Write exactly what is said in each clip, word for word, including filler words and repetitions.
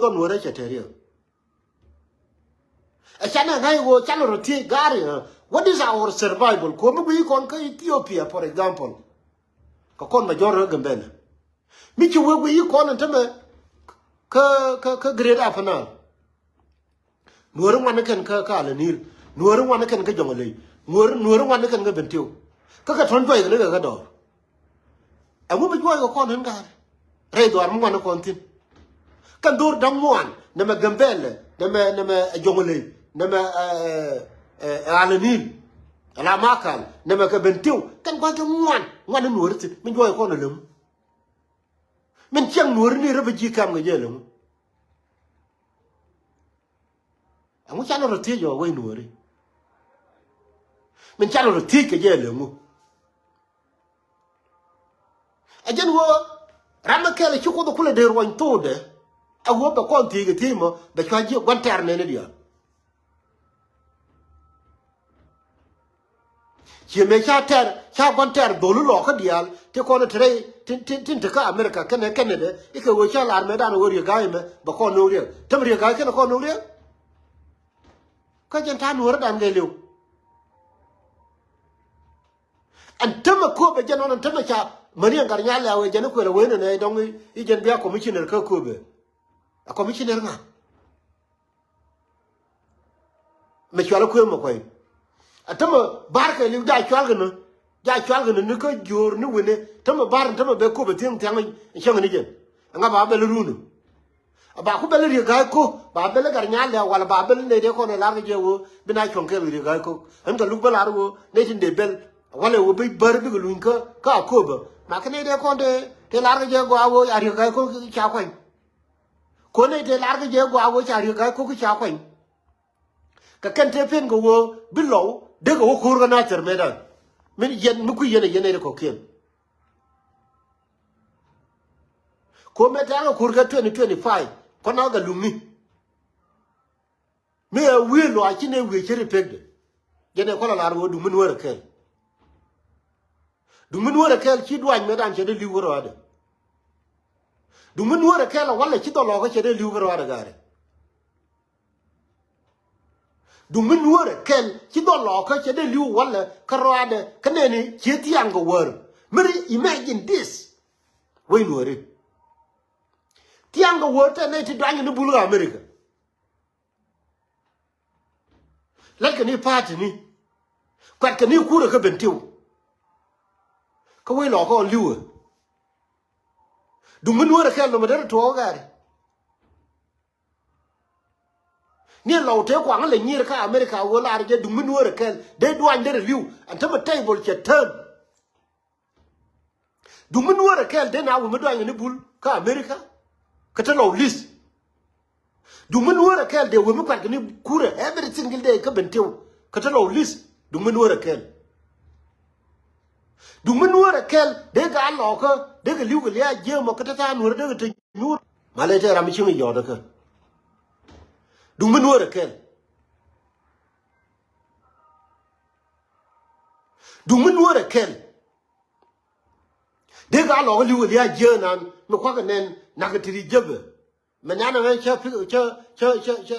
Kɔn wä rɛ cɛ tɛriɛ. Ɛ canɛ ŋa̱c wä canɛ rɔ thiec gaari ɛ. What is our survival? Kuɔ̱m mi guiy kɔn kä Ethiopia, for example. Kɛ kɔn ma jɔr rɛ Gambɛlɛ. Mi ci wä guiy kɔn ɛn tämɛ kä, kä, kä Greater Upper Nile. Nuɔ̱ɔ̱ri ŋuan ni kɛn kä, kä Ala Nil. Nuɔ̱ɔ̱ri ŋuan ni kɛn kä Jɔŋlei. Nuɔ̱ɔ̱ri, nuɔ̱ɔ̱ri ŋuan ni kɛn kä Bentiu. Kä kɛ tɔ̱n juɔc kɛ ni kɛ kä dɔɔr. Ɛŋu bi juɔc kɛ kɔn ɣän ga̱a̱r? Rɛy dhɔaar mi ŋuan ni kɔn thi̱n. Kɛn dho̱r da̱ŋ ŋuan, nɛmɛ Gambɛlɛ, nɛmɛ, nɛmɛ Jɔŋlei, nɛmɛ, ɛ, ɛ, ɛ, Ala Nil, Ala Makal, nɛmɛ kɛ Bentiu. Kɛn gua̱th ti ŋuan, ŋuan ni nuɔ̱ɔ̱ri thi̱n. Min juɔc kɔn ɛ lɛŋu. Min ciɛŋ nuɔ̱ɔ̱ri ni rɛ bi ji̱ kɛm kɛ jɛ lɛŋu. Ɛŋu canɛ rɔ thiec ɔ wec nuɔ̱ɔ̱ri? Min canɛ rɔ thiec kɛ jɛ lɛŋu. Ɛ jɛn ɣöö ram mi kɛl ci Kuoth kulɛ dee ruɔny thokdɛ. Ɛ ɣöö bɛ kɔn thiec kɛ thiec mɔ bɛ cua jiɛ gua̱n tɛr nɛni diaal. Ciɛ mëë ca tɛr, ca gua̱n tɛr dholi lɔɔkä diaal ti kɔn te rɛy tin, tin, tin te kä America kɛnɛ Canada. Ikɛ ɣöö ca lar mëëdan ɣöö Riek Gai mɛ bɛ kɔn no̱o̱ŋ riɛk. Täämɛ Riek Gai kɛnɛ kɔn no̱o̱ŋ riɛk. Kä jɛn ta̱a̱ nuɔ̱ɔ̱rädan kɛ li̱w. Ɛn täämɛ Kööbɛ jɛn ɣän ɛn täämɛ ca Marian Gatnyal Liaw ɛ jɛn i̱ kuël ɛ wee nɛnɛ dɔ̱ŋ i̱, i̱ jɛn bia commissioner kä Kööbɛ. A commissioner ŋa? Mɛ cual i̱ kuëë mɛ kuɛy. Ɛ täämɛ ba̱r kɛ li̱w ja cual kɛ ni, ja cual kɛ ni ni kä jiöör ni wi̱ni. Täämɛ ba̱r ɛn täämɛ bɛ Kööbɛ thiäŋ thiaŋ cäŋ ni jɛn. Ɛŋa ba bɛl run? A ba ku bɛl Riek Gai Kok, ba bɛl Gatnyal Liaw, wala ba bɛl nɛy dee kɔn ɛ lar kɛ jɛ ɣöö bi na cuɔ̱ŋ kɛɛl kɛ Riek Gai Kok. Ɛn kɛ luk bä lar ɣöö nɛy tin dee bɛl, wala ɣöö bi bär bikɛ luny kä, kä a Kööbä. Ma kɛ nɛy dee kɔn te, te lar kɛ jɛ gɔaa ɣöö a Riek Gai Kok ca kuany. Kɔn nɛy te lar kɛ jɛ gɔaa ɣöö ca Riek Gai Kok ca kuany. Kɛ kɛn te pen kɛ ɣöö bi Lɔw dee kɛ wä ko̱r kä Nathir mëëdan. Min yɛn, mi kui̱ yɛn ɛ yɛn nɛy dee kɔ̱kiɛn. Ko mɛ tɛ̈r kɛ ko̱r kɛ twenty twenty-five kɔn na kɛ luŋni. Mi ɛ wi̱i̱ luaac ci nɛ wi̱i̱ ce̱t ri pekdɛ. Jɛn ɛ kɔn la lar ɣöö duŋ mi nuäärɛ kɛl. Duŋ mi nuäärɛ kɛl ci duany mɛtdan cɛ dee li̱w kä rɔaadɛ. Duŋ mi nuäärɛ kɛl a walɛ ci dhɔlɔɔkä cɛ dee li̱w kä rɔaadɛ gaarɛ. Duŋ mi nuäärɛ kɛl ci dhɔlɔɔkä cɛ dee li̱w walɛ kä rɔaadɛ kä nɛni cië thiaŋ kɛ wäär. Mi ri imagine this. Wec nuääri. Thiaŋ kɛ wäär tɛ nɛy ti duany ni bul kä America. Latkɛ ni party ni. Kuatkɛ ni kurɛ kä Bentiu. Kä wec Lɔw kä ɣän li̱wɛ. Duŋ mi nuäärɛ kɛl nɔmɔ derɛ tuɔɔk kɛ gaari. Ni Lɔw tëë kuaŋ lɛ nyier kä America ɣöö lar jɛ duŋ mi nuäärɛ kɛl dee duany derɛ li̱w. Ɛn tämɛ table cɛ tääm. Duŋ mi nuäärɛ kɛl dee na wee mi duany ni bul kä America. Kä te Lɔw list. Duŋ mi nuäärɛ kɛl dee wee mi kuatkɛ ni kurɛ every single day kä Bentiu. Kä te Lɔw list. Duŋ mi nuäärɛ kɛl. Duŋ mi nuäärɛ kɛl dee gaa Lɔw kä dee kɛ li̱w kɛ lia̱a̱ jiäämɔ kä te tha̱a̱ŋ nuäärɛ dee kɛ te nyuur. Ma lɛ tɛ ram mi cieŋ yɔt kä. Duŋ mi nuäärɛ kɛl. Duŋ mi nuäärɛ kɛl. Dee gaa Lɔw kä li̱w kɛ lia̱a̱ jiäänan mi kua̱kɛ nɛn nakä ti ri jepɛ. Mɛ nyan ɛmɛ cä pik cä cä cä cä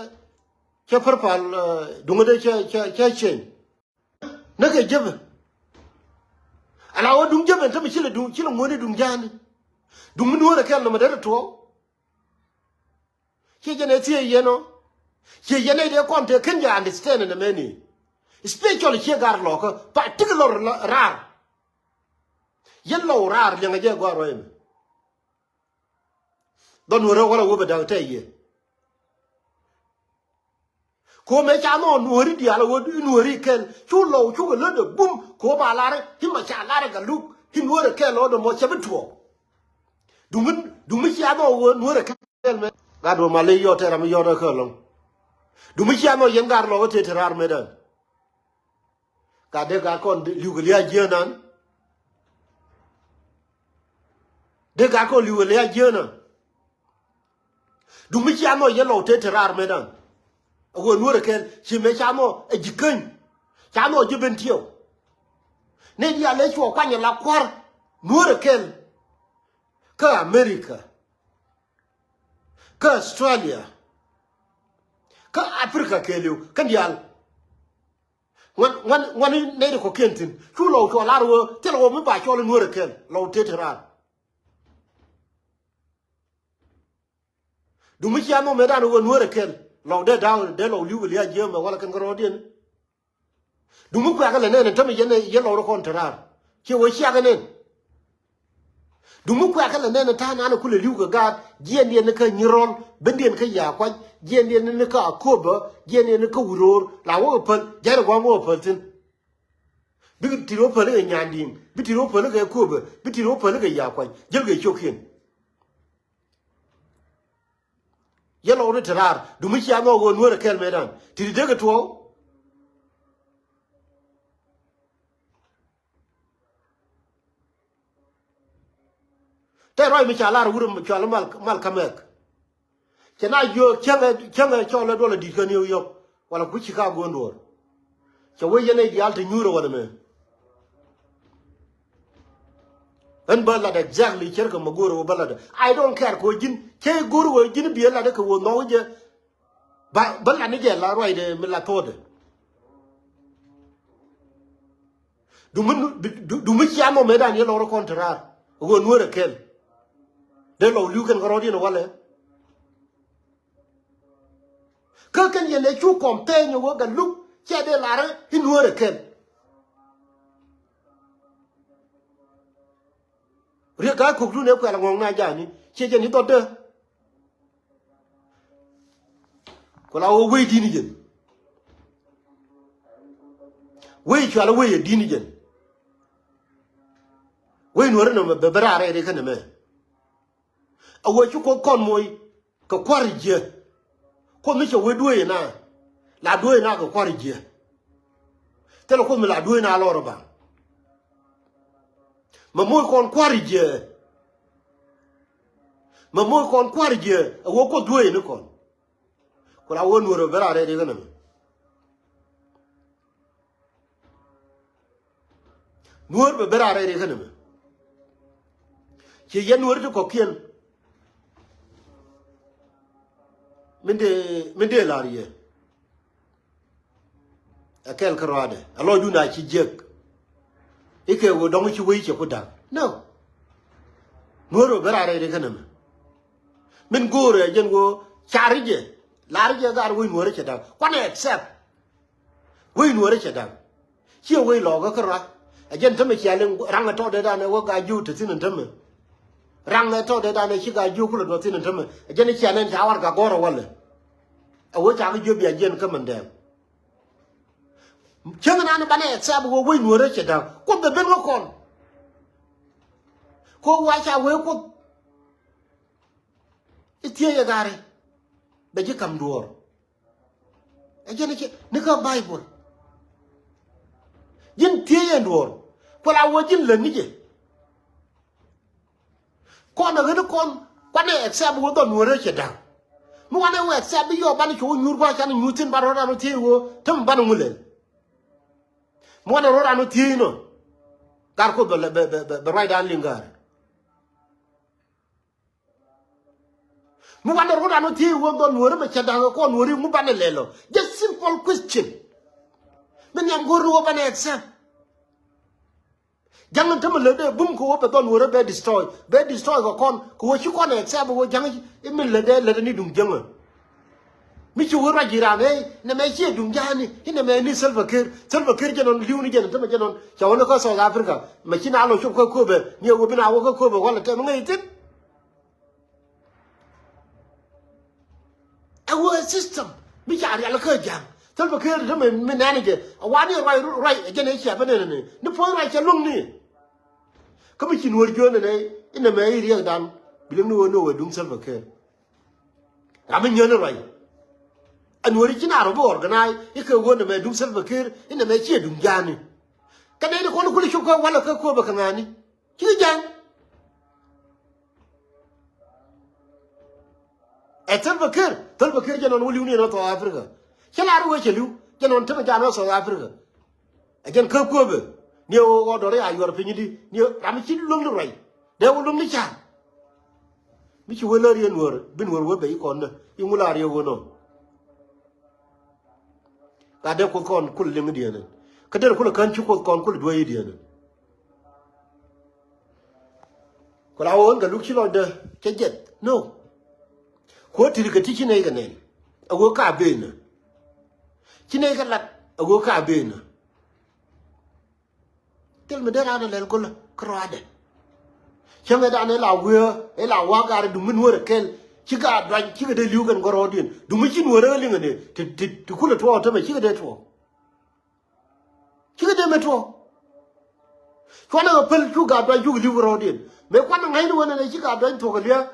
cä pärpal, eh, duŋä dee cä cä cä cieŋ. Näkɛ jepɛ. Ala wä duŋ jepɛ tämɛ ci lɛ duŋ ci lɛ ŋuäni duŋ ja̱a̱ni. Duŋ mi nuäärɛ kɛl nɔmɔ derɛ tuɔɔk. Ciɛ jɛn ɛ thiee yɛn ɔ. Ciɛ yɛn ɛ dee kɔn te ken jɛ understand ɛn ɛmɛni. Especially ciɛ gar Lɔw kä particular raar. Yɛn Lɔw raar liɛŋɛ jɛ gɔaa ruac ɛmɛ. Dhɔn nuɔrɛ wala wä bɛ da̱k tɛ yɛ. Ko mɛ ca nɔ nuɔri diaal wä nuɔri kɛl cu Lɔw cu kɛ lät ɛ bum ko ba lar hi ma ca lar ɛ Galuk hi nuɔrɛ kɛl ɔ dɛ mɔ cɛ bi tuɔɔk. Duŋ mi duŋ mi cia nɔ wä nuɔrɛ kɛl mɛ. Gat wä ma ley yɔt tɛ ram yɔt ɛ kɛ lɔŋ. Duŋ mi cia nɔ yɛn gar Lɔw ɛ tëë te raar mɛ dan. Ka dee gat kɔn li̱w kɛ lia̱a̱ jiäänan. Dee gat kɔn li̱w kɛ lia̱a̱ jiäänan. Duŋ mi cia nɔ yɛ Lɔw tëë te raar metdan. A ɣöö nuäärɛ kɛl ci mëë ca nɔ ɛ ji̱ käny. Ca nɔ ji̱ Bentiu. Nɛy diaal ëë cuɔ kuany ɛ la kua̱r nuäärɛ kɛl. Kä America. kä Australia, kä Africa kɛɛliw, kä diaal. Ŋuan, ŋuan, ŋuan nɛy ti kɔ̱kiɛn thi̱n cu lɔw cɔl lar wee thilɛ wee mi ba cɔl i̱ Nuäär ɛ kɛl lɔw tëë te raar. Duŋ mi cia nhɔk mëëdan wee Nuäär ɛ kɛl lɔw dee da̱a̱k dee lɔw li̱w kɛ lia̱a̱ jiäämɛ wala kɛn kärɔɔdiɛn. Duŋ mi kuɛ̈kä lɛ nɛn ɛ tämɛ yɛn ɛ yɛn lɔw rɔ kɔn te raar. Ciɛ wee ciakɛ nɛn. Duŋ mi kuɛ̈kä lɛ nɛn ɛ ta̱a̱ nan ɛ kulɛ li̱w kɛ gaat jiɛɛndiɛn ni kä Nyirɔl bendiɛn kä Yakuac jiɛɛndiɛn ni kä Aköbä jiɛɛndiɛn ni kä Wuror la wä kɛ päl ja̱rɛ gua̱a̱m wä kɛ päl thi̱n. Bi tit wä päl kɛ Nyandiŋ bi tit wä päl kɛ Aköbä bi tit wä päl kɛ Yakuac jäl kɛ cio̱kiɛn. Yɛn lɔw ni te raar duŋ mi cia nhɔk ɣöö Nuäär ɛ kɛl mëëdan ti̱ti̱ dee kɛ tuɔɔk. Tɛ ruac mi ca lar wur cual mal mal kamɛk. Cɛ na jiök cäŋɛ cäŋɛ cɔl ɛ duɔl ɛ di̱t kä New York wala ku Chicago in duɔ̱ɔ̱r. Cɛ wee yɛn ɛ diaal te nyuur ɛ wala mɛ. Ɣän bä lat exactly cärkɛ mɛ go̱o̱r ɣöö bä lat. I don't care kɛ ɣöö ji̱n cä go̱o̱r ɣöö ji̱n biɛ lat kɛ ɣöö nhɔk jɛ. Bä bä lat ni jɛ la ruacdɛ mi la tho̱o̱dɛ. Duŋ mi cia mɔ mëëdan yɛ lɔr kɔn te raar ɣöö Nuäär ɛ kɛl. Dee lɔw li̱w kɛn kärɔɔdiɛn walɛ. Kä kɛn yɛn ɛ cu kɔm pɛɛny ɛ wä Galuk cɛ dee lar i̱ Nuäär ɛ kɛl. Riek Gai Kok dun ɛ kuɛl ɛ ŋɔ̱ŋ na jani ciɛ jɛn i̱ dhɔt dee. Ku la wä wei di̱t ni jɛn. Wei cual wei ɛ di̱t ni jɛn. Wei Nuäär inɔ mɛ bɛ bɛ raar rɛy ri kä nɛmɛ. A wee ci Kuoth kɔn moc kɛ kua̱r jiɛ. Kuoth mi cɛ wee dueec ina la dueec ina kɛ kua̱r jiɛ. Thilɛ Kuoth mi la dueec ina lɔr ɛ baŋ. Mɛ moc kɔn kua̱r jiɛ. Mɛ moc kɔn kua̱r jiɛ a wee Kuoth dueec ni kɔn. Ku la wee Nuäär ɛ ben a rɛy ri kä nɛmɛ. Nuäär bɛ ben a rɛy ri kä nɛmɛ. Ci yɛn Nuäär ti kɔ̱kiɛn. Min dee min dee lar yɛ. Ɛ kɛl kä ruaadɛ a lɔcdun a ci jiäk. I̱ kɛ ɣöö dɔ̱ŋ ci wei cɛ ku da̱k. No. Nuäär bɛ ben a rɛy ri kä nɛmɛ. Min go̱o̱rɛ jɛn ɣöö car jɛ lar jɛ gaat wec Nuäär cɛ da̱k kuanɛ accept. Wec Nuäärä cɛ da̱ŋ. Ciɛ wec lɔɔkä kä rɔa. Ɛ jɛn tämɛ cia liŋ raŋ ɛ tɔɔdɛ danɛ wä gaa jiök te thi̱n ɛn tämɛ. Raŋ ɛ tɔɔdɛ danɛ ci gaa jiök kulɛ duɔth thi̱n ɛn tämɛ. Ɛ jɛn cia nɛn ca warɛga gɔ̱rä walɛ. Ɛ wee ca kä jiök bia jiɛn kä mɛn dɛɛm. Cäŋ nan banɛ accept wä wec Nuäärä cɛ da̱ŋ. Kuoth bɛ ben kä kɔn. Ko wa ca wee Kuoth. I̱ thiec ɛ gari. Bɛ ji̱ ka̱m duɔ̱ɔ̱r. Ɛ jɛn i̱ ciɛ ni kä Baibol. Ji̱n thiec ɛn duɔ̱ɔ̱r. Kuɛ la wä ji̱n lät ni jɛ. Kɔn ɛ ɣän i̱ kɔn kuanɛ accept wä dhɔl Nuäärä cɛ da̱ŋ. Mi wanɛ wä accept bi yɔɔk banɛ cu wä nyuur gua̱a̱c canɛ nyuur thi̱n banɛ rɔ̱dan wä thiec wä. Täm banɛ ŋu lɛl. Mi wanɛ rɔ̱dan wä thiec inɔ. Gar Kuoth bɛ bɛ bɛ bɛ ruacdan liŋ ga̱a̱r. Mi wanɛ rɔ̱dan wä thiec wä dhɔl Nuäärä mɛ cɛ da̱ŋ kɔn Nuäärä ŋu banɛ lɛl ɔ. Just simple question. Mi nhiam go̱o̱r ni wä banɛ accept. Ja̱ŋ in tämɛ lät dee bum kɛ wä bɛ dhɔl Nuäärä bɛ destroy bɛ destroy kɛ kɔn kɛ wä ci kɔn accept wä ja̱ŋ i̱ min lät dee lät ni duŋ jäŋä. Mi ci wä ruac ji̱ raan ëë nɛmɛ ciɛ duŋ ja̱a̱ni i̱ nɛmɛ ni Salva Kiir Salva Kiir jɛ nɔn li̱w ni jɛn in tämɛ jɛ nɔn ca wä ni kä South Africa mɛ ci na lɔ cop kä köpɛ ni ɛ wä bi na wä kä köpɛ wala tɛm ŋäc thi̱n. Ɛ wee system mi ca rial kä ja̱ŋ. Thil bɛ ker te mi mi nɛn jɛ a wani ruac ruac ɛ jɛn ɛ cia bä nɛn ni ni puɔ̱ny ruac cɛ luŋ ni. Kä mi ci nuɔr juɔ̱n nɛ inɛ mɛ i̱ riɛkdan bi liŋ ni wee ni wee duŋ thil bɛ ker. Ram mi nyɔ̱n ruac. Ɛ nuɔr i̱ ci na rɔ bi organize i̱ kɛ wee nɛ mɛ duŋ thil bɛ ker inɛ mɛ ciɛ duŋ ja̱a̱ni. Kä nɛn i̱ kɔn i̱ kul i̱ cop kä walɛ kä kuɔpɛ kɛ ŋa̱ni. Ci ja̱ŋ. Ɛ Salva Kiir, Salva Kiir jɛ nɔn wä li̱w ni ɛn ɔ South Africa. Cä lar wee cɛ li̱w jɛ nɔn te mi jaan ɔ South Africa. Ɛ jɛn kä kuäpɛ ni ɛ ɣöö ɣɔw dɔ̱ri a yuɔr piny di ni ɛ ram ci luäŋ ni ruac dee wä luäŋ ni ca̱r. Mi ci wee lär yɛ nuɔr, bi nuɔr wee bɛ i̱ kɔn nä, i̱ ŋu la riɛk wee nɔ. Ka dee Kuoth kɔn kul liŋ i̱ diɛn ɛn. Kä der kul kän ci Kuoth kɔn kul duee i̱ diɛn ɛn. Ku la wee ɣän kɛ luk ci lɔcdä cɛ jiɛth. No. Kuoth ti̱t kɛ ti ci nɛy kɛ nɛn. A wee ka ben nä. Ci nɛy kɛ lat a wee ka ben nä. Thil mi dee raan a lɛl go̱lä kä rɔaadɛ. Cäŋɛ dan ila wiee ila wa̱a̱ gaari duŋ mi nuɔ̱ɔ̱rɛ kɛl. Ci gaat duany cikɛ dee li̱w kɛn gɔ̱rɔɔdiɛn duŋ mi ci nuɔ̱ɔ̱rɛ kä liŋɛ ni ti ti ti kulɛ tuɔɔk tämɛ cikɛ dee tuɔɔk. Cikɛ dee mɛ tuɔɔk. Cuanɛ kɛ päl cu gaat duany cukɛ li̱w kɛ rɔɔdiɛn mëë kuanɛ ŋa̱cni wänɛ nɛ ci gaat duany thuɔ̱k kɛ lia̱a̱.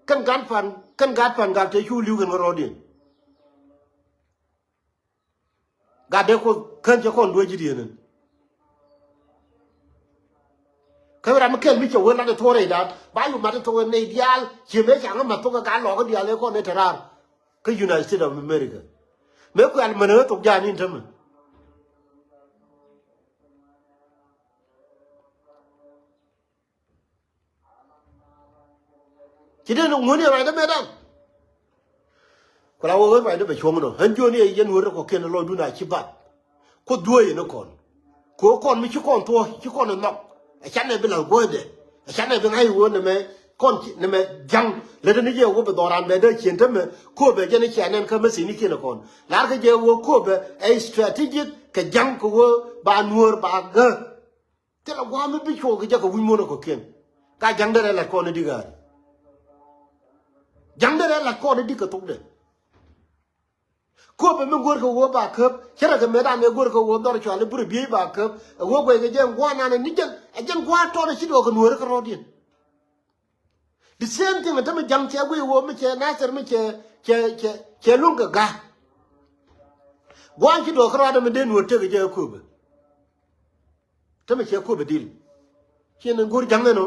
Kɛn gaat pan kɛn gaat pan gal tëë cu li̱w kɛn kɛ rɔɔdiɛn. Gat dee Kuoth kän cɛ kɔn duee ji̱ dieen in. Kä ram mi kɛl mi cɛ wen lat ɛ thuɔ̱k rɛy da̱a̱n ba yop mat ɛ thuɔ̱k ɛ nɛy diaal. Ciɛ mëë ca ŋä mat thok ɛ gat lɔk kä diaal ɛ kɔn ɛ te raar. Kä United States of America mëë kuɛl män ɛ thok ja̱a̱n in tämɛ. Ci den ŋuäni ruacdä metdan. Ku la wä ɣän ruacdä bɛ cuɔ̱ŋ nɔ ɣän jiɔni ɛ yɛn wä rɛ kɔkiɛn lɔcdun a ci bath. Kuoth duɔ̱ɔ̱c yɛn kɔn. Ku kɔn mi ci kɔn thuɔ̱k ci kɔn ɛ nhɔk. Ɛ canɛ bi la̱th guɔ̱cdɛ ɛ canɛ bi ŋa̱c wä nɛmɛ kɔn nɛmɛ ja̱ŋ. Lät ni jɛ wä bɛ dhɔran bɛ dee cien tämɛ ko̱o̱pɛ jɛn i̱ cia nɛn kä message ni kiɛn ɛ kɔn. La̱r kä jɛ wä ko̱o̱pɛ ɛ strategic kɛ ja̱ŋ kɛ wä ba nuɔ̱ɔ̱r ba gä. Thilɛ gua̱a̱th mi bi cuɔk kɛ jɛ kɛ wi̱c muɔ̱n ɛ kɔ̱kiɛn. Ka ja̱ŋdɛ rɛ la̱t kɔn i̱di ɣaari. Ja̱ŋdɛ rɛ la̱t kɔn i̱di kɛ thokdɛ. Köpɛ mi go̱o̱r kɛ ɣöö ba käp cärɛ kɛ metdan ɛ go̱o̱r kɛ ɣöö dhɔr cual i̱ burɛ biey ba käp. Ɛ ɣöö guɛc kɛ jɛ ŋuan nanɛ ni jɛn ɛ jɛn gua̱a̱th tɔt ɛ ci duɔ̱ɔ̱k kɛ nuɔ̱ɔ̱ri kɛ rɔ̱diɛn. The same thing ɛ tämɛ ja̱ŋ cɛ guiy ɣöö mi cɛ nathir mi cɛ cɛ cɛ cɛ luŋ kɛ ga̱a̱. Gua̱a̱th ci duɔ̱ɔ̱k kɛ rɔ̱diɛn mi dee nuɔ̱ɔ̱r tek kɛ jɛ ɛ köpɛ. Tämɛ ciɛ kuɔp ɛ dil. Ciɛ ni go̱r ja̱ŋ ɛn ɔ.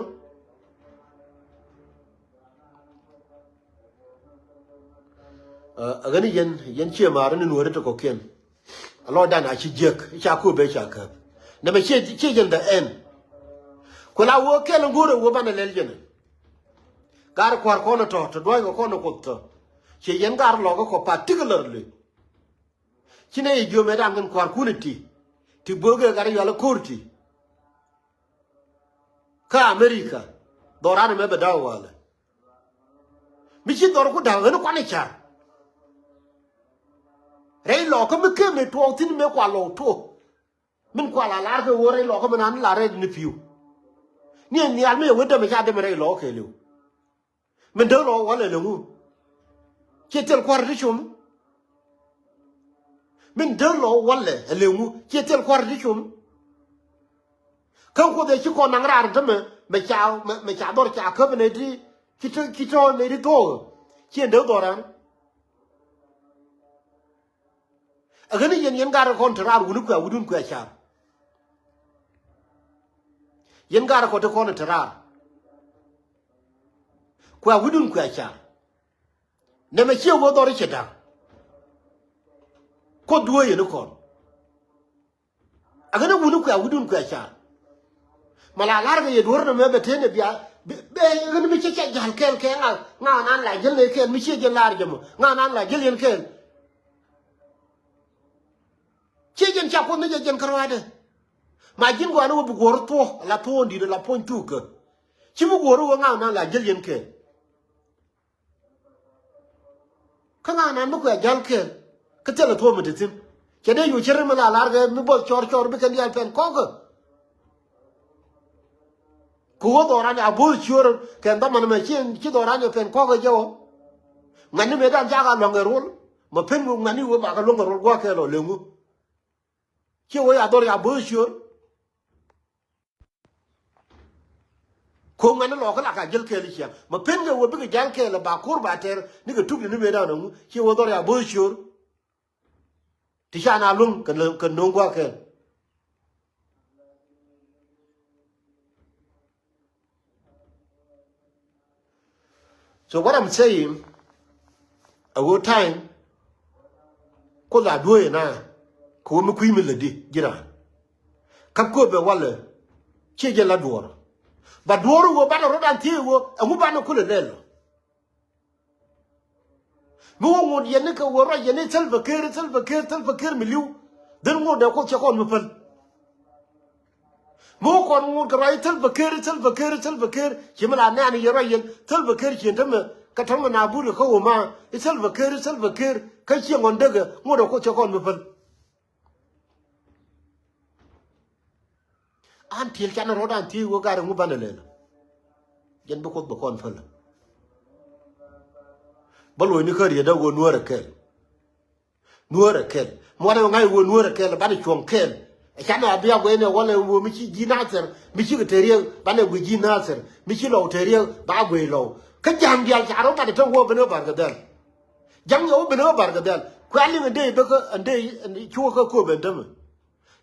Ɛ ɣän yɛn yɛn ciɛ ma̱a̱r ni nuɔ̱ɔ̱ri ti kɔ̱kiɛn. A lɔcdan a ci jiäk i̱ ca kuɔp ɛ ca käp. Nɛmɛ ciɛ ciɛ yɛn the end. Ku la wä kɛl in go̱r ɛ wä banɛ lɛl yɛn. Gar kua̱r kɔn ɛ tɔ̱ te dua̱ckɛ kɔn ɛ kuoth tɔ̱. Ciɛ yɛn gar lɔk ɛ kɔ particularly. Ci nɛ yɛ jiöm ɛ da̱a̱n kɛn kua̱rkun ɛ ti ti böökɛ gat ɛ yual ɛ ko̱r ti. Kä America dhɔran ɛmɛ bɛ da̱a̱ walɛ. Mi ci dhɔr ku da̱a̱ ɣän kuan ɛ ca̱r. Rɛy lɔkä mi kem ni tuɔɔk thi̱n mëë kua lɔw tuɔɔk. Min kua la lar kɛ ɣöö rɛy lɔkä mi nan la rɛy ni pi̱u. Ni ɛ nhial mi ɛ wet dämɛ ca dämɛ rɛy lɔkä kɛɛliw. Min däk lɔ walɛ leŋu. Ciɛ thil kua̱r ti com. Min däk lɔ walɛ leŋu ciɛ thil kua̱r ti com. Kä kuoth ɛ ci kɔn naŋ raar tämɛ mɛ ca mɛ ca dhɔr ca käp nɛ ti ci tɔ ci tɔ nɛ ti thook. Ciɛ däk dhɔr ɛn. Ɛ ɣän i̱ yɛn yɛn gat kɔn te raar wuni kuɛ wudun kuɛ car. Yɛn gat kɔn te kɔn te raar. Kuɛ wudun kuɛ car. Nɛmɛ ciɛ wä dhɔr i̱ cɛ da̱ŋ. Kuoth duɔ̱ɔ̱c yɛn i̱ kɔn. Ɛ ɣän i̱ wuni kuɛ wudun kuɛ car. Ma la la̱r kɛ yɛ duɔ̱r nɛmɛ bɛ tëë nɛ bia bɛ ɣän mi cɛ cɛ ja̱l kɛɛl kɛ ŋa ŋa nan la jäl nɛ kɛɛl mi ciɛ jɛn la̱r jɛ mɔ ŋa nan la jäl yɛn kɛɛl. Ciɛ jɛn ca kuoth ni jɛ jɛn kärɔaadɛ. Ma ji̱n gɔaa ni wä bi guɔ̱r thuɔ̱k la thuɔ̱ɔ̱n di̱t la puɔ̱ny thuukä. Ci bi guɔ̱r wä ŋa̱a̱n nan la jäl yɛn kɛɛl. Kä ŋa̱a̱n nan mi kuɛ ja̱l kɛɛl. Kä thilɛ thuɔ̱ɔ̱m mi te thi̱n cɛ dee yo̱o̱ cär mi la la̱r kɛ mi bo̱th cɔr cɔr bikɛ diaal pɛn kɔkä. Kɛ ɣöö dhɔran a bo̱o̱th ciöör kɛn dhɔman mɛ ci ci dhɔran yɛ pɛn kɔk ɛ jɛ ɣɔ. Ŋani mëë dan cak a luäŋ ɛ ruɔl mɛ pen ŋani ɣöö bakɛ luäŋ ɛ ruɔl gua̱a̱k kɛɛl ɔ leŋu. Ci ɣöö ya dhɔr ya bo̱o̱th ciöör. Ko̱ ŋani lɔɔkä lak a jäl kɛɛl i̱ ciaŋ mɛ pen kɛ ɣöö bikɛ jal kɛɛl ɛ ba ko̱r ba tɛr nikɛ tuk ni mëë dan ɛŋu ci ɣöö dhɔr ya bo̱o̱th ciöör. Ti ca na luŋ kɛ no̱o̱ŋ gua̱a̱k kɛɛl. So what I'm saying, a ɣöö time kuoth a duɔ̱ɔ̱c ɛ na kɛ ɣöö mi kui̱ mi lätdi ji̱ raan. Kä kööbɛ walɛ ciɛ jɛ la duɔ̱ɔ̱r. Ba duɔ̱ɔ̱r ɣöö banɛ rɔ̱dan thiee ɣöö ɛŋu banɛ kulɛ lɛl ɔ. Mi wä ŋot yɛn ni kɛ wä ruac yɛn ni Salva Kiir, Salva Kiir, Salva Kiir mi li̱w. Dhin ŋot dee Kuoth cɛ kɔn mi päl. Mi wä kɔn ŋot kɛ ruac Salva Kiir, Salva Kiir, Salva Kiir. Ci mi la nɛɛni yɛ ruac yɛn Salva Kiir ci ɛn tämɛ kä tämɛ na but kɛ kä wä ma i̱ Salva Kiir, Salva Kiir. Kä ciɛ ŋɔn däkɛ ŋot dee Kuoth cɛ kɔn mi päl. An tiel canɛ rɔ̱dan thiec wä gat ɛŋu banɛ lɛl. Jɛn bi Kuoth bɛ kɔn pälä. Bä lo̱cni kä riet dä wä nuäärɛ kɛl. Nuäärɛ kɛl. Muanɛ ŋa̱c wä nuäärɛ kɛl banɛ cuɔ̱ŋ kɛl. Ɛ canɛ a bia guɛcnɛ wä lɛ wä mi ci ji̱ Nathir mi cikɛ te riek banɛ guic ji̱ Nathir mi ci lɔw te riek ba guic lɔw. Kä ja̱ŋ diaal ca rɔ banɛ te wä ben ɣä Barkadhɛl. Ja̱ŋ yɛ wä ben ɣä Barkadhɛl kuɛ liŋ ɛ dee bä kä ɛ dee cuɔ kä kööp ɛn tämɛ.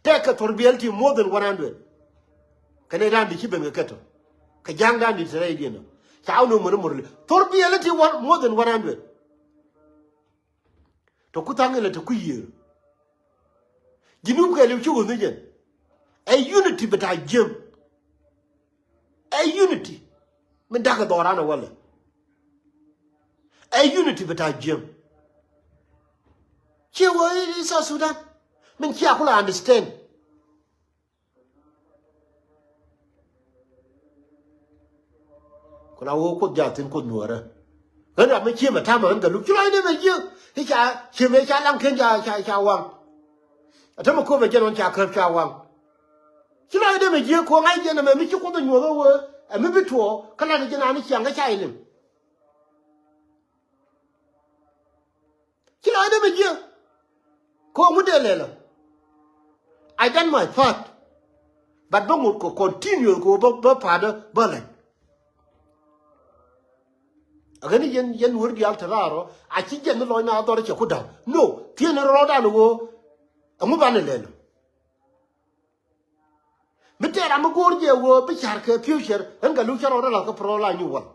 Tɛk kɛ thor biɛl ti more than one hundred. Kɛ nɛy da̱a̱n di ci ben kɛ kɛt tɔ kɛ ja̱a̱ŋ da̱a̱n di te rɛydiɛn ɔ ca wä ni mör mör li thor biɛl ti one more than one hundred. Tɔ ku tha̱a̱ŋ ilɛ te ku yiëër. Ji̱ nup kɛɛliw ci wä ni jɛn. Ɛ unity bɛ ta̱a̱ jiäŋ. Ɛ unity min da̱kɛ dhɔran ɛ wälɛ. Ɛ unity bɛ ta̱a̱ jiäŋ. Ciɛ wä i̱ South Sudan min cia ku la understand. Ku la wä Kuoth jathin Kuoth nuɔrä. Ɣän ram mi cië mɛ ta̱mɛ ɣän Gatluak ci lɔcdɛ mɛ jiäk i̱ ca cië mɛ ca laŋ ken ca ca ca waŋ. Ɛ tämɛ köömɛ jɛn ɣän ca käp ca waŋ. Ci lɔcdɛ mɛ jiäk kɛ ɣän ŋa̱c jɛn ɛmɛ mi ci Kuoth ɛ nyuɔth ɛ wee ɛ mi bi tuɔɔk kä lat ɛ jɛn an i̱ ciaŋ kä ca iliŋ. Ci lɔcdɛ mɛ jiäk kɛ ɣän ŋut dee lɛl ɔ. I done my part. But bä ŋot kɛ continue kɛ ɣöö bä bä pa̱a̱tdä bä lɛc. Ɛ ɣän i̱ yɛn yɛn wär diaal te raar ɔ a ci jɛn ni lɔcna a dhɔr cɛ ku da̱ŋ. No thieen rɔɔdan ɣöö ɛŋu banɛ lɛl ɔ. Mi tɛɛr ram mi go̱o̱r jɛ wee bi ca̱r kɛ future ɣän Gatluak cä rɔɔdä la̱th kä pärɔl a nyi wal.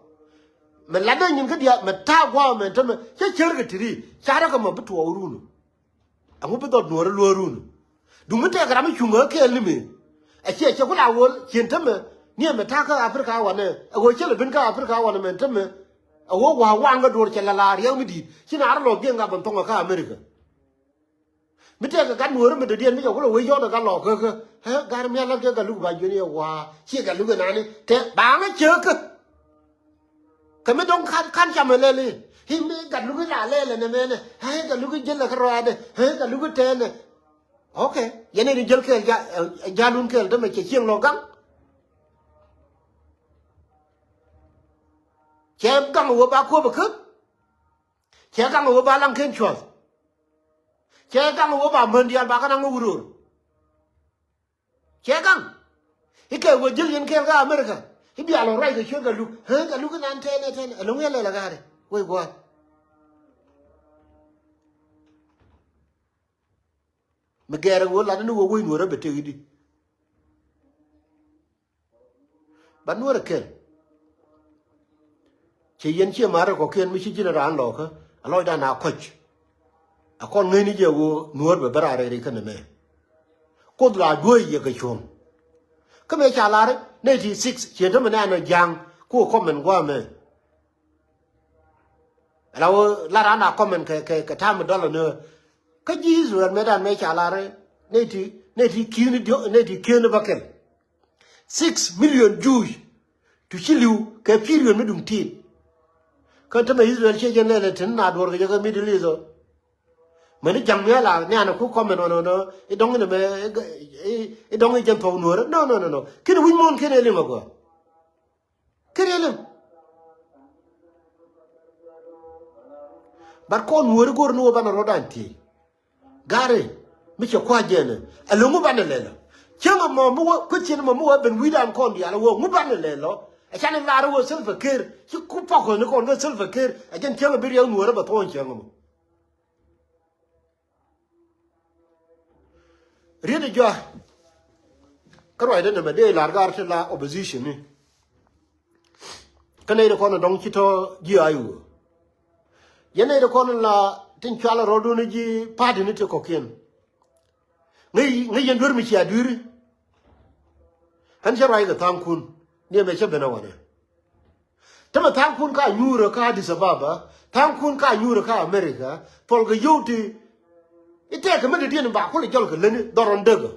Mɛ latdä nyin kä diaal mɛ ta̱a̱ gua̱a̱ mɛ tämɛ cä cär kɛ ti̱ri ca̱rä kɛ mɛ bi tuɔɔk run. Ɛŋu bi dhɔt nuɔɔrä luɔ̱ɔ̱r run. Duŋ mi tɛɛk ram mi cuŋ ɣä kɛɛl ni mëë. Ɛ ciɛ cɛ ku la ɣöö cien tämɛ ni ɛmɛ ta̱a̱ kä Africa wanɛ ɛ ɣöö cä lɛ ben kä Africa wanɛ mɛ tämɛ. Ɛ ɣöö wa̱a̱ waŋ kä duɔ̱ɔ̱r cɛ la la riɛk mi di̱i̱t ci na rɔ lɔk jiɛn ŋa̱p ɛn thɔŋ ɛ kä America. Mi tɛkɛ gat nuɔ̱ɔ̱ri mi dɔ̱diɛn mi cɛ kulɛ wec yɔ̱ɔ̱t ɛ gat lɔɔk kä kä ɛ gat mi a la̱t kɛ Gatluak ba jiön yɛ wa̱a̱ ciɛ Gatluak ɛn ani tɛ ba ŋä cɛ kä. Kɛ mi dɔ̱ŋ ka̱n ka̱n camɛ lɛl i̱ i̱ mi Gatluak i̱ la lɛl ɛn ɛmɛnɛ ɛ Gatluak i̱ jälɛ kä rɔaadɛ ɛ Gatluak i̱ tɛɛnɛ. Ok yɛn ɛn i̱ jäl kɛɛl jalun kɛɛl dämɛ cɛ cieŋ lɔ gaŋ. Cɛ gaŋ wä ba kuɔp ɛ kä. Cɛ gaŋ wä ba laŋ ken cuɔth. Cɛ gaŋ wä ba män diaal ba kä naŋ wä wuror. Cɛ gaŋ i̱ kɛ wä ji̱l yɛn kɛɛl kä America i̱ bia lɔ ruac kɛ ciöt Gatluak ɛ Gatluak inan tɛnɛ tɛnɛ ɛlɔ̱ŋ yɛ lɛl ɛ ga̱a̱ri wec gua̱a̱th. Mi gɛɛrɛ wä lat ni wä wec nuɔ̱rä bɛ tëk i̱di. Ba nuɔ̱rä kɛl. Cɛ yɛn ciɛ ma̱a̱rä kɔ̱kiɛn mi ci ji̱n raan lɔɔkä a lɔcdan a kɔc. A kɔn ŋäcni jɛ ɣöö nuɔ̱ɔ̱r bɛ bä raar rɛɛri kä nɛmɛ. Kuoth la duäc yɛ kɛ cuɔ̱ŋ. Kä mëë ca lar ninety six ciɛ tämɛ nɛn ɔ ja̱a̱ŋ ku ɛ kɔmɛn gua̱a̱mɛ. Ala wä lar an a kɔmɛn kɛ kɛ kɛ ta̱a̱m mi dɔl ɔ ni kä ji̱ Israel mëë dan mëë ca lar ninety ninety ki̱n diɔ ninety ki̱n bä kɛl. Six million Jewish tu ci li̱w kɛ period mi duŋ ti̱i̱t. Kä tämɛ Israel ciɛ jɛn lɛl ɛ tin na duɔr kɛ jɛ kä Middle East ɔ. Mäni ja̱ŋ mi ala ni an ku comment ɔnɔ nɔ i̱ dɔ̱ŋ inɛ mɛ i̱ dɔ̱ŋ i̱ jɛn thɔw nuɔ̱ɔ̱rä nɔ nɔ nɔ nɔ ki̱n wi̱c muɔ̱ɔ̱n ki̱n ɛ liŋ ɔ gɔaa. Ki̱n ɛ liŋ. But kɔn nuɔ̱ɔ̱ri go̱r ni wä banɛ rɔ̱dan tiey. Gari mi cɛ kua̱c jɛnɛ ɛ lo̱ŋ ŋu banɛ lɛl ɔ. Cäŋ ɛmɔ mi wä kui̱ thi̱n ɛmɔ mi wä ben wi̱i̱dan kɔn diaal ɛ wä ŋu banɛ lɛl ɔ. Ɛ canɛ lar ɛ wä Salva Kiir ci ku pɔk kɔn ni kɔn kä Salva Kiir ɛ jɛn cäŋ ɛ bi riɛk nuɔ̱ɔ̱rä bɛ thuɔ̱ɔ̱ŋ cäŋ ɛmɔ. Riet ɛ jɔak kä ruacdä nɛmɛ dee lar gar ti la opposition ni. Kä nɛy ti kɔn ɛ dɔ̱ŋ ci tɔ̱ ji̱ a i̱ ɣöö yɛn nɛy ti kɔn la tin cual rɔɔdun ji̱ party ni ti kɔ̱kiɛn. Ŋäc ŋäc yɛn duer mi cia dui̱ri. Ɣän cä ruac kɛ tha̱a̱ŋkun ni ɛmɛ cä ben a wanɛ. Tämɛ tha̱a̱ŋkun ka nyuurä kä Addis Ababa Tha̱a̱ŋkun ka nyuurä ka America, puɔl kɛ yio̱w ti. I̱ tɛkɛ mi dee diɛn ba kulɛ jɔl kɛ lätni dhɔrɔn däkä.